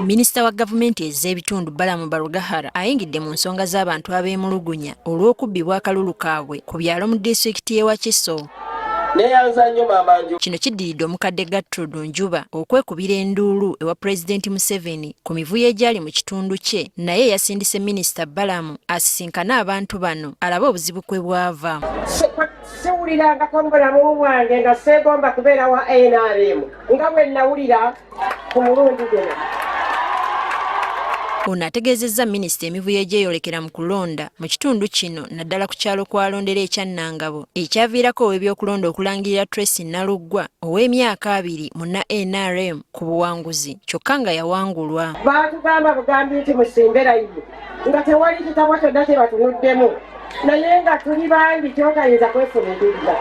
Minisita wa gavumenti ez'ebitundu Balaam Barugahara ayingidde mu nsonga z'abantu abeemulugunya olw'okubbibwa akalulu kaabwe ku byalo mu disitulikiti y'e Wakiso. Neyanza nnyo maama Njuba. Kino kiddiridde omukadde Gertrude Njuba okwekubira enduulu ewa Pulezidenti Museveni ku mivuyo egyali mu kitundu kye naye yasindise Minisita Balaam asisinkane abantu bano alabe obuzibu kwe bwava. Siwulirangako mu bulamu bwange nga seegomba kubeera wa NRM nga bwe nawulira ku mulundi guno. Ono ategeezezza minisita emivuyo egyeyolekera mu kulonda mu kitundu kino naddala ku kyalo kw'alondera ekya Nangabo ekyaviirako ow'ebyokulonda okulangirira Tracy Naluggwa ow'emyaka 20 munna NRM ku buwanguzi kyokka nga yawangulwa. Baatugamba bugambi nti musimbe layini nga tewali kitabo kyonna kye batunuddemu naye nga tuli bangi kyotayinza kwefumiitiriza.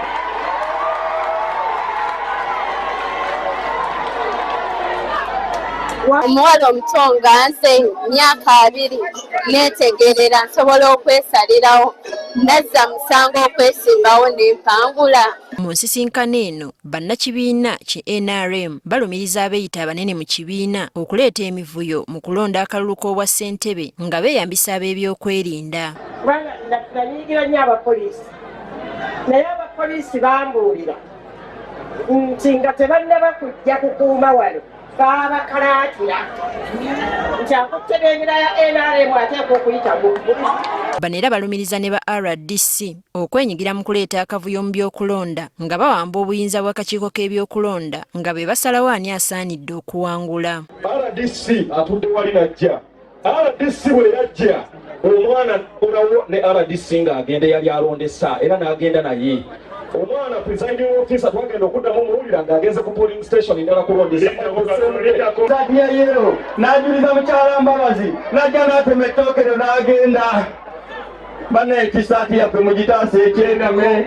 Omuwala omuto nga nze myaka 20 neetegerera nsobola okwesalirawo nazza musango okwesimbawo ne mpangula. Mu nsisinkano eno bannakibiina ki NRM balumiriza abeeyita abanene mu kibiina okuleeta emivuyo mu kulonda akalulu k'obwa ssentebe nga beeyambisa ab'ebyokwerinda. Kubanga nanyiigira nnyo abapoliisi naye abapoliisi bambuulira nti nga tebannaba kujja kukuuma wano baabakalaatira nti akutte bendera ya NRM ateekwa okuyitamu. Bano era balumiriza ne ba RDC okwenyigira mu kuleeta akavuyo mu by'okulonda nga bawamba obuyinza bw'akakiiko k'ebyokulonda nga be basalawo ani asaanidde okuwangula. RDC atudde wali najja. RDC bwe yajja omwana olawo ne RDC ng'agenda eyali alondesa era n'agenda naye. Omwana presiding officer twagenda okuddamu omuwulira ng'agenze ku polling station endala kulondesa. Saati ya yero n'ajuliza mukyala Mbabazi n'ajja n'atema ettookero n'agenda. Bannaye tisaati yaffe mugitaasa ekyendame.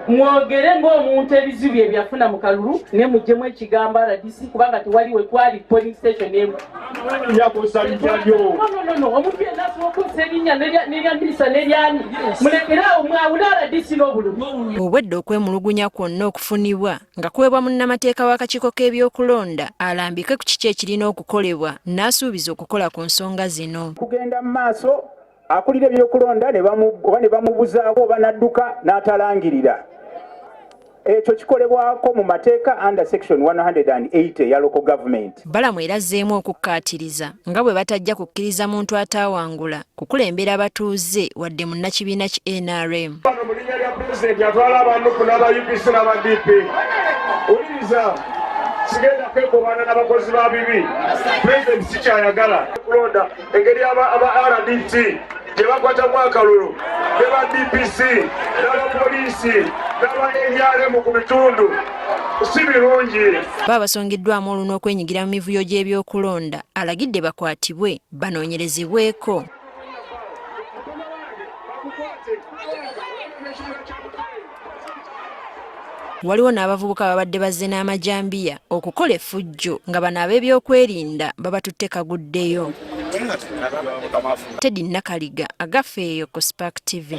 Mwogere ng'omuntu ebizibu bye byafuna mu kalulu ne muggyemu ekigambo RDC kubanga tewali we twali polling station emu. Yakozesa linnya lyo. No, no, no, omuntu yenna asobola okukozesa erinnya n'erya minisita n'eryani. Mulekere awo mwawule RDC n'obululu. Obwedda okwemulugunya kwonna okufunibwa nga kuweebwa munnamateeka w'akakiiko k'ebyokulonda alambike ku kiki ekirina okukolebwa n'asuubiza okukola ku nsonga zino. Kugenda mu maaso akulira ebyokulonda oba ne bamubuzaako oba n'adduka n'atalangirira. Ekyo kikolebwako mu mateeka under section 180 eya local government. Balaam era azzeemu okukkaatiriza nga bwe batajja kukkiriza muntu ataawangula kukulembera abatuuze wadde munnakibiina ki NRM. Bano mu linnya lya pulezidenti atwala aba NUP n'aba UPC n'aba DP. Wuliriza, sigenda kwekobaana n'abakozi ba bibi. Pulezidenti sikyayagala kulonda engeri aba RDT gye bakwatamu akalulu ne ba DPC n'abapoliisi n'aba NRM ku bitundu si birungi. Bo abasongeddwamu olunwe okwenyigira mu mivuyo gy'ebyokulonda alagidde bakwatibwe banoonyerezebweko. Waliwo n'abavubuka ababadde bazze n'amajambiya okukola effujjo nga bano ab'ebyokwerinda babatutte kaguddeyo. Teddy Nakaliga agafeeyo ku Spark TV.